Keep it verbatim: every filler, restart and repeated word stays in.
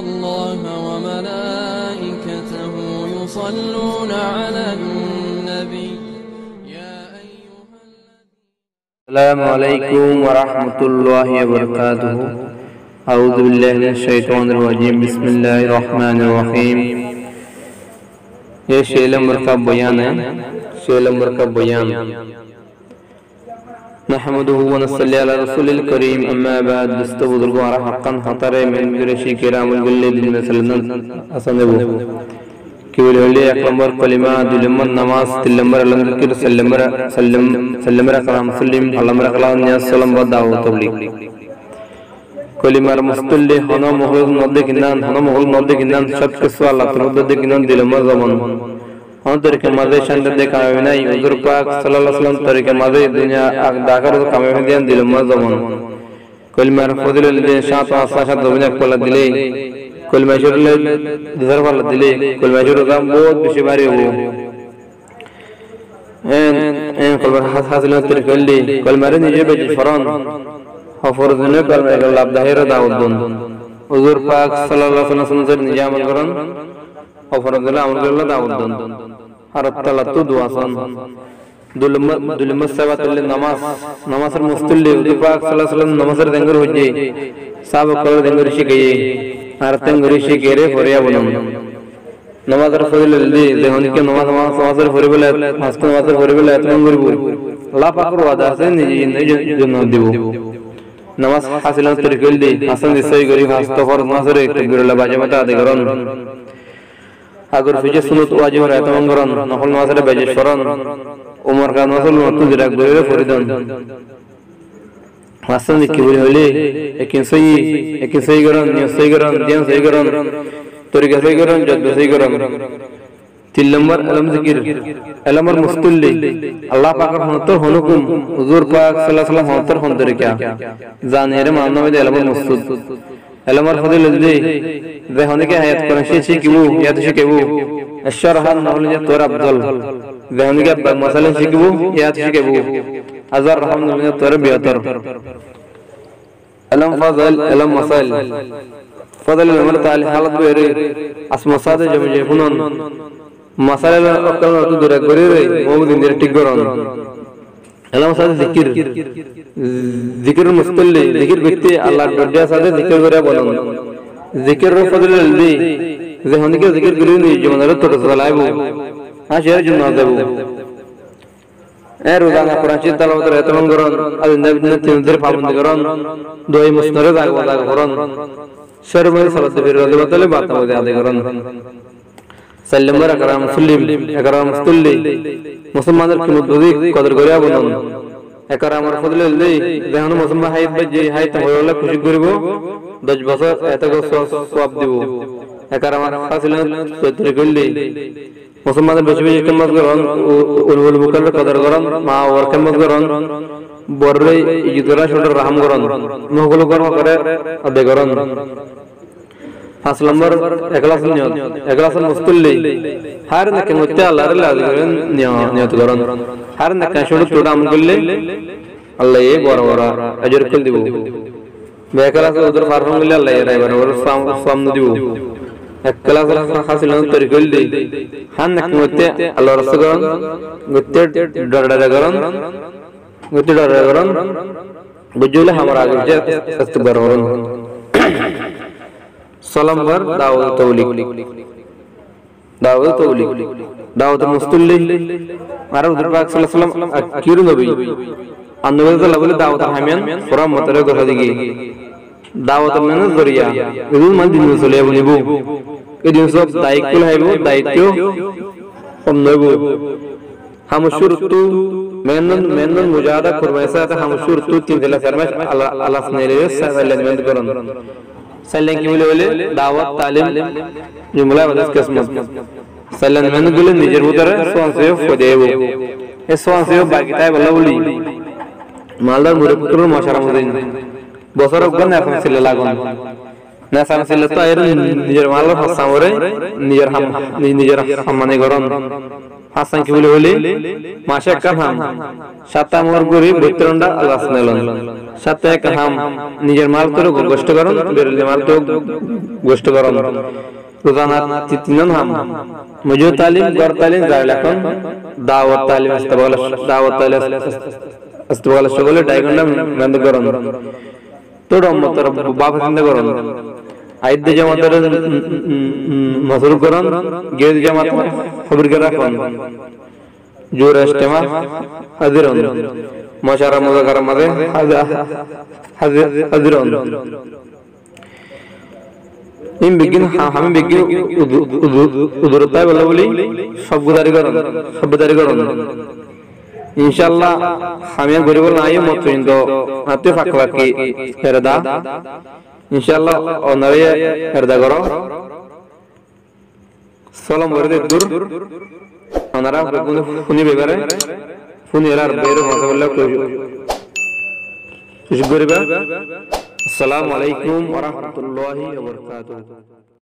الله وملائكته يصلون على النبي. يا أيها الذين السلام عليكم ورحمة الله وبركاته. أعوذ بالله من الشيطان الرجيم. بسم الله الرحمن الرحيم. Ye shéla murka boyan, shéla murka boyan. نحمده ونصلي على رسوله الكريم، أما بعد. Dustó buzurgó, añára hákkan hotare mehénnot gorí cíkir amol goille din Islam asán óibo. Ki buli hoilé, ek lombor kolima, dui lombor nomás, tin lombor elom zikir, sair lombor, sair lom-, sair lombor ekram muslim, fañs lombor eklas niyat, só lombor dawot tablig. Kolimar mustúlli, honó mohluk no dekinnan, honó mohluk no dekinnan, sób kessú Allah torof de dekinnan, dui lombor zobon. Honó torikar mazé cán de kamiyabi nái, huzur pak sallallahu alaihi wasallam torikar mazé duniya ak dakar kamiyab diyan, dui lombor zobon. Kolimar fozilot de cát asmán cát zobin ek palla dile, kolima córif le dui palla dile, kolima córif zam bout beci bari óibo. En, en kolima hás-, hásil óibo torika óilde, kolimaré nize beci foron, ofor zone kolima ekkan laf dahir dawot don. Huzur pak sallallahu alaihi wasallam sunnosor nize amol goron, ofor zone amol goron dawot don. Ar tala tu dua son. Dui lombor, dui lombor sebat óilde nomás, nomásor mustúlli, huzur pak sallallahu alaihi wasallam nomásor zengori hoijje, sáhaba ókkolore zengori cíkaiye, ar tengori cíkaire foriya bonon. Nomásor fozilot de, ze honikka nomás, nomás, nomásor foribolla, fañs wokto nomásor foribolla etemam goribo. Allah pakor wada asé, nize, nize jonnot dibo. Nomás hásil óibo torika óilde, asán de sói gori, fañs wokto foroz nomásore takbirullah baje mata adai goron. Agor fice sunot wajib ore etemam goron, nofol nomásore beci foron, umor ka nomásor lottú zirak gori fori don. Asán de ki buli hoilé, ekkin sóiyi, ekkin sóiyi goron, niyot sóiyi goron, diyan sóiyi goron, torika sóiyi goron, jozba sóiyi goron. Tin lombor elom zikir, elomor mustúlli, Allah pakor honóttor hon hukum, huzur pak sallallahu alaihi wasallam honóttor hon torika. Zani ere mananna hoiye de elomor mustúl. Elomor fozilot de, ze honikka ek ayat Kuran córif cíkibo, yad cíkibo, ekcó rakat nofol niyot ore afzol. Ze honikka ek bak masail cíkibo, yad cíkibo, házar rakat nofol niyot ore behétor. Elom fozil, elom masail. Fozil elomor tali halot bere, asmán sáte jome jome funon. Masail ókkol ottú dure gori re, mobudin dire thík goron. Elom sáte zikir. Zikir mustúlli, zikir goitte Allah doriya sáte zikir goriya bonon. Zikir fozil de, ze honikka zikir gori ni, jibonore tor zalaibo. Ar cere jonnot zaibo. E, rozana Kuran córif talawot ore etemam goron, ar zinda bidin tin dir pabondi goron, duai musnore zaga zaga goron, córif mazé salat de firi rozi batale bata bozi adai goron. Sair lombor ekram muslim, ekram mustúlli, musolmanor kimot buzi kodor goriya bonon. Ekramor fozilot de, ze hono musolman háyit baijje, háyit hoibolla kucíc goribo, doc bosór etego sowab, sowab dibo. Ekramor hásil óibo torika óilde, musolmanor beci beci kédmot goron, u-, u-, ulumul hukam re kodor goron, ma babor kédmot goron, borre ijjot goron, cótore rahám goron, mohguluk goron, hokore adai goron. Fañs lombor, eklas niyot, eklas mustúlli, hár nekkan goitte Allahr razi goron niyo-, niyot goron. Hár nekkan cóto cóto amol goille Allaye boro boro ajor ókkol dibo. Be eklas udur far fon goille Allaye rai boro boro sowab, sowab no dibo. Eklas hásil óibo torika óilde, hár nekkan goitte Allahr raste goron, goitte dore dore goron, goitte dore dore goron, buzzo óile hamor age fice istikfar goron. Só lombor dawot tablig. Dawot tablig. Dawot mustúlli. Ar huzur pak sallallahu alaihi wasallam akir nobi. Ar nobi sallallahu alaihi wasallam dawot ham iyan fura ummotor gora dige. Dawot mane zoriya. Edun mane din soliya bonibo. Edun sob dayitto laibo, dayitto hom noibo. Hamor cúruttu mehénnot, mehénnot mujahada kurbanir sáte hamor cúruttu tin salla sair mac ala-, alas neile saillan mehénnot goron. Saillan ki buli hoile dawot, talim, jumla ibadot, kédmot. Saillan mehénnot goille nizor bútore sowab sówab foida aibo. E sowab sówab baki táibolla buli maldar murubbi ókkolor mocuwara motin bosór ekbar na ek salla lagon. Nesam sile to aiyóre nizor malor hássa more, nizor ham, ni-, nizor ham mani goron. Hássa ki buli hoile, mace ekkán ham, sátte ham gori boittí rondha Allah nelon. Sátte ekkán ham, nizor mal toro gosto goron, beroile mal toro gosto goron. Rozana ti-, tinnán ham, mojid talim, gór talim, zar lekon, dawot talim, astagfirullah, dawot talim, astagfirullah, sogole dai gonda mehénnot goron. Tóu ummotor báfe sinta goron. Aidde jamator, um, um, um, um, masruf goron, giyé de jamator hóbir gora rakon. Zuhur ijtima házir on. Mucára muzakara maze házir, házir, házir on. In beggín ha-, ham beggín udu-, udu-, udurot táibolla buli sób guzari goron, sób guzari goron. Incállah, ham iyan goribolla aiyó mot foijjonto añáttu faklaki erada. Incállah, onará erada goró. Solom gori de dur. Onará beggúne fúniba ibáre. Fúni eré ar beire hoñsaibolla kucíc, kucíc goriba. Assalamu alaikum wa rahmatullahi wa barakatuhu.